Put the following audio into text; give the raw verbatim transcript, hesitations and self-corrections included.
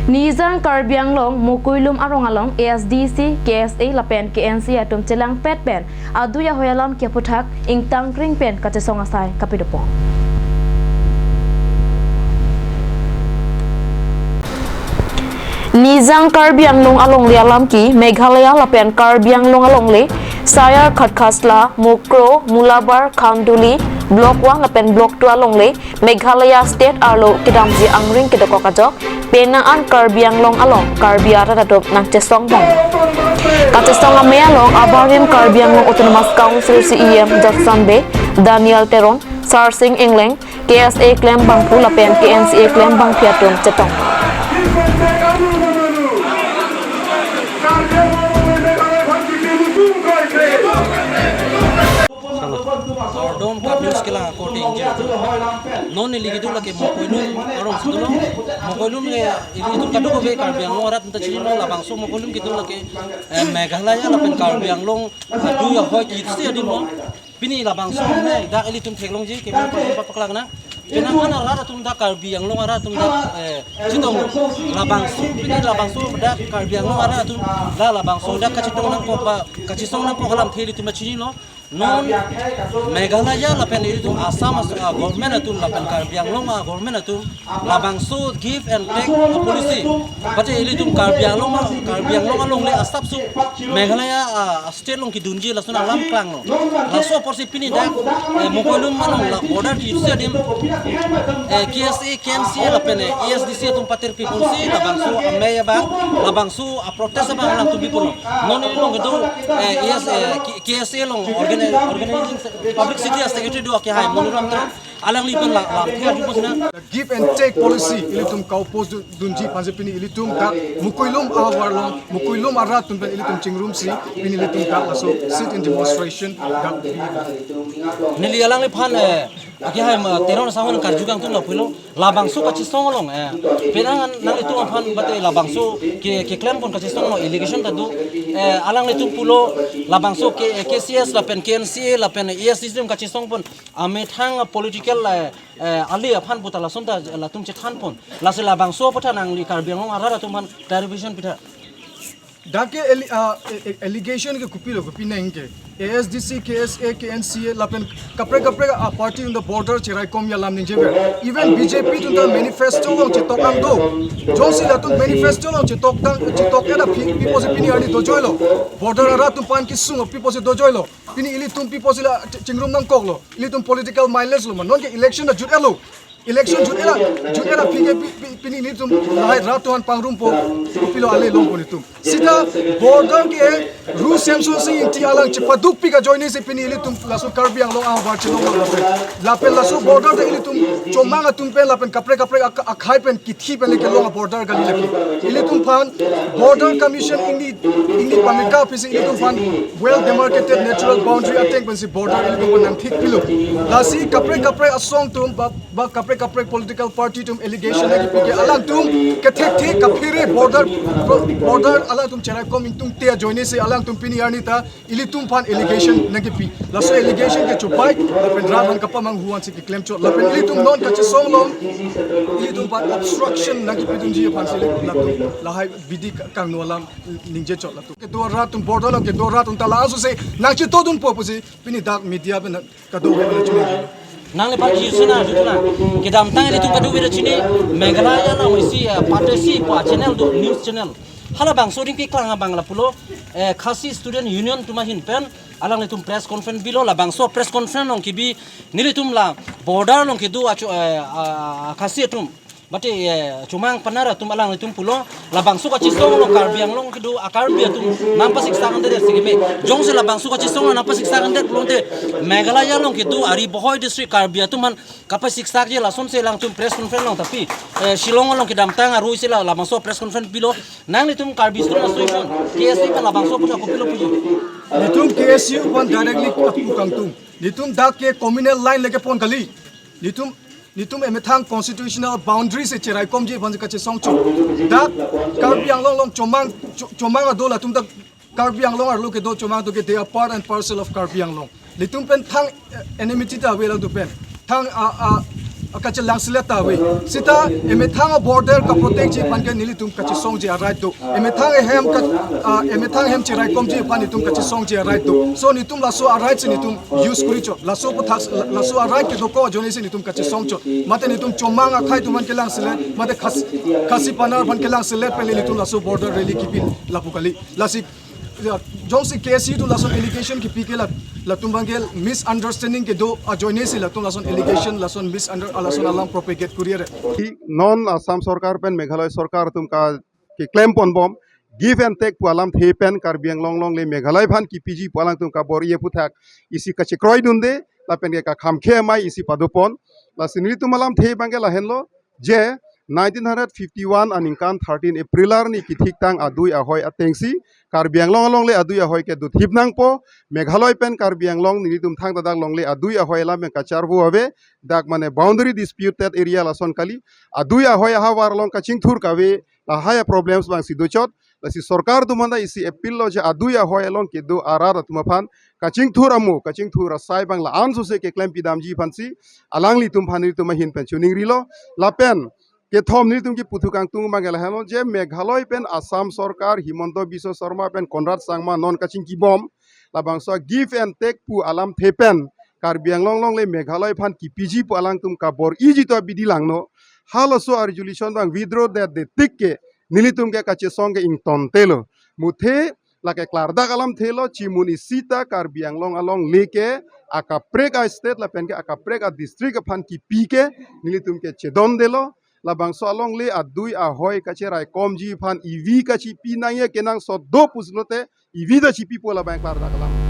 Nijang Karbi Anglong Mokoilum arong along A S D C, K S A lapen K N C A atum chelangpet pen adui ahoi alam ke aphuthak ingtangkring pen kachesong asai kapidopo. Nijang Karbi Anglong alongle alam ke Meghalaya lapen Karbi Anglong alongle Sayar, Khatkhasla, Mukroh, Mulabar, Khanduli, Block one lapen Block two alongle Meghalaya State arlo kedamji angring kedokok ajok penang an Karbi Anglong along Karbi arat atum nangchesong bom. Kachesong amei along abarim Karbi Anglong Autonomous Council C E M Judson Bey, Daniel Teron, Sarsing Engleng, K S A klembangphu lapen K N C A klembangpi atum chetong. Kardom, Kap News kelang according je. Non neli kedo lake Mokoilum arong si dolo. Mokoilum ke ilitum kadokave Karbi Anglong arat ta chinilo, labangso Mokoilum kedo lake, eh, Meghalaya lapen Karbi Anglong adui ahoi kisi adim lo. Pini labangso ne dak ilitum theklongji ke men pa pa paklang na. Penang an arat atum dak Karbi Anglong arat atum dak, eh, chetong labangso, pini labangso dak Karbi Anglong arat atum dak labangso dak kachetong nangkok ba kachesong nangkok alamthe ilitum chinilo. Non Meghalaya lapen ilitum Assam as-, ah, government atum lapen Karbi Anglong, ah, government atum labangso give and take, ah, policy. But ilitum Karbi Anglong, ah, Karbi Anglong alongle asapso Meghalaya, ah, state along kedunji lason alam klanglo. Laso apotsi pini dak, eh, Mokoilum along la border kisi adim, eh, K S A, K N C A lapen, eh, A S D C atum patir pi ponsi labangso amei abang, labangso a protest abang alangtum biponlo. Non neli along kedo, eh, A S, eh, K-, K S A along organi-, organizing se-, publicity secretary do akehai Moniram Teron, alangliphan la, lamthe arjupo sina. Give and take policy ilitum ka-oppose dun-, dunji aphansi pini ilitum dak Mokoilum ahavar along, Mokoilum arat atum pen ilitum chingrumsi pini ilitum dak laso sit-in demonstration dak. Neli alangliphan, eh, akehai ma Teron asangho nangkarju kangtung lapulo. Labangso kachesong along, eh, penang an nanglitum aphan bate labangso ke, keklem pon kachesong along allegation ta do, eh, alanglitum pulo labangso ke, K C S lapen K N C A lapen A S D C atum kachesong pon amethang political, eh, eh, ali aphan puta lason ta latum chethan pon. Lasi labangso aphuthak nangli Karbi Anglong arat atum aphan clarification pitha. Dak ke ele-, ah, e-, e-, allegation ke kopilo, kopi nang ke. A S D C, K S A, K N C A, lapen kaprek kaprek a party in the border cheraikomji alam ningjever. Even B J P atum ta manifesto along chetok nang do. Jongsi latum manifesto along chetok tang, chetok-et aphi, piposi pini arni dojoilo. Border arat atum aphan kesung piposi dojoilo. Pini ilitum piposi la ch-, chingrum nangkoklo. Ilitum political mindless lo ma. Non ke election ta jut-etlo. Election jut-et la, jut-et la aphi ke pi-, pi-, pini nelitum lahai rat atum aphan pangrumpo, kopilo ale longpo nelitum. Sita border ke Ru Semsonsing Ingti alang chepadukpik ajoinesi pini ilitum laso Karbi Anglong ahavar chelonglo lapen. Lapen laso border ta ilitum chomang atum pen lapen kaprek kaprek ak-, akhai pen kithi pen le kelong a border kali lake. Ilitum aphan Border Commission ingni, ingni pameka aphisi ilitum aphan well demarcated natural boundary ateng pensi border ilitum aphan nangthik pilo. Lasi kaprek kaprek asong atum ba, ba kaprek kaprek political party atum allegation nangkepi ke alangtum kethekthe kaphere border, border alangtum cheraikom ingtungte ajoinesi alangtum pini arni ta ilitum aphan allegation nangkepi. Laso allegation ke chobai, lapen rat aphan kapamanghu ansi keklemchot. Lapen ilitum non kachesong along, ilitum aphan obstruction nangkepidunji aphansi le latum lahai bidi ka-, kangno alam ningje chot latum. Kedo rat atum border along kedo rat atum ta la aso se nangchetongdunpo pusi pini dak media pen kadokave chini. Nangliphan jirsi nang jutuna. Kedamtang ilitum kadokave chini Meghalaya along isi, eh, patesi pu channel do, news channel. Halabangso adim keklang abang lapulo, eh, Khasi Student Union atum ahin pen alanglitum press conference bilo, labangso press conference along kebi nelitum la border along kedo acho, eh, a, a, Khasi atum. Bate, eh, chomang panar atum alanglitum pulo, labangso kachesong along Karbi Anglong kedo a Karbi atum nangpasiksak andet si keme. Jongsi labangso kachesong along nangpasiksak andet pulote Meghalaya along kedo ari Bohoi district Karbi atum aphan kapasiksakji lasonsi alangtum press conference along tapi, eh, Shillong along kedamtang arui si la labangso press conference bilo. Nanglitum Karbi Student Association, K S A pen labangso aphuthak kopilo puji? Nelitum K S U aphan directly pu kangtung. Nelitum dak ke communal line le kepon kali. Nelitum, nelitum emethang constitutional boundary si cheraikomji aphan kachesong chot. Dak Karbi Anglong along chomang, cho-, chomang adol atum dak Karbi Anglong arlo kedo chomang atum ke they are part and parcel of Karbi Anglong. Nelitum pen thang, eh, enmity ta ave alangtum pen. Thang a, a, Kachelangselet ta ave. Sita emethang a-border kaprotectji aphan ke nelitum kachesongji a-right do. Emethang ehem ka, ah, emethang ehem cheraikomji aphan netum kachesongji a-right do. So netum laso a-right si netum use kori chot. Laso aputhak, laso a-right kedokok ajoine si netum kachesong chot. Mate netum Chomang akhei atum aphan kelangselet, mate Khas-, Khasi Pnar aphan kelangselet pen le netum laso border rally kipi lapu kali. Lasi, ya, jongsi K S A atum lason allegation kipi ke la, latum abang ke misunderstanding kedo ajoine si latum lason allegation, lason misunder-, lason alam propagate kori ere. Non Assam Sorkar pen Meghalaya Sorkar atum ka keklem ponbom, give and take pu alamthe pen Karbi Anglong alongle Meghalaya aphan kipiji pu alangtum kabor-i aputhak isi kachekroidunde, lapen ke kakham khe amei isi padopon. Lasi nelitum alamthe abang ke lahenlo, je nineteen hundred fifty-one aningkan thirteen April arni kithiktang adui ahoi atengsi Karbi Anglong alongle adui ahoi ke dothip nangpo. Meghalaya pen Karbi Anglong nelitum thangta dak longle adui ahoi alam yang kacharvo ave, dak mane boundary disputed area lason kali. Adui ahoi ahavar along kachingthur kave, lahai a-problems abangsi dochot. Lasi sorkar atum aphan ta isi appeal lo je adui ahoi along kedo arat atum aphan kachingthur amo, kachingthur asai abang la-an sose keklem pidamji aphansi alanglitum aphan nelitum ahin pen choningrilo. Lapen kethom nelitum kipu thu kangtung abang ke lahenlo je Meghalaya pen Assam Sorkar Himanta Biswa Sarma pen Conrad Sangma non kachingkibom, labangso give and take pu alamthe pen Karbi Anglong alongle Meghalaya aphan kipiji pu alangtum kabor-iji to abidi langno. Halaso a-resolution abang withdraw det det tik ke nelitum ke kachesong ke ingtontelo. Muthe lake klardak alamthe lo, chimun isi ta Karbi Anglong alongle ke akaprek a-state lapen ke akaprek a-district aphan kipi ke nelitum ke chedondelo. Labangso alongle adui ahoi kacheraikomji aphan ivi kachipi nangji kenangsot do pulote ivi ta chipipo, labang klardak alam.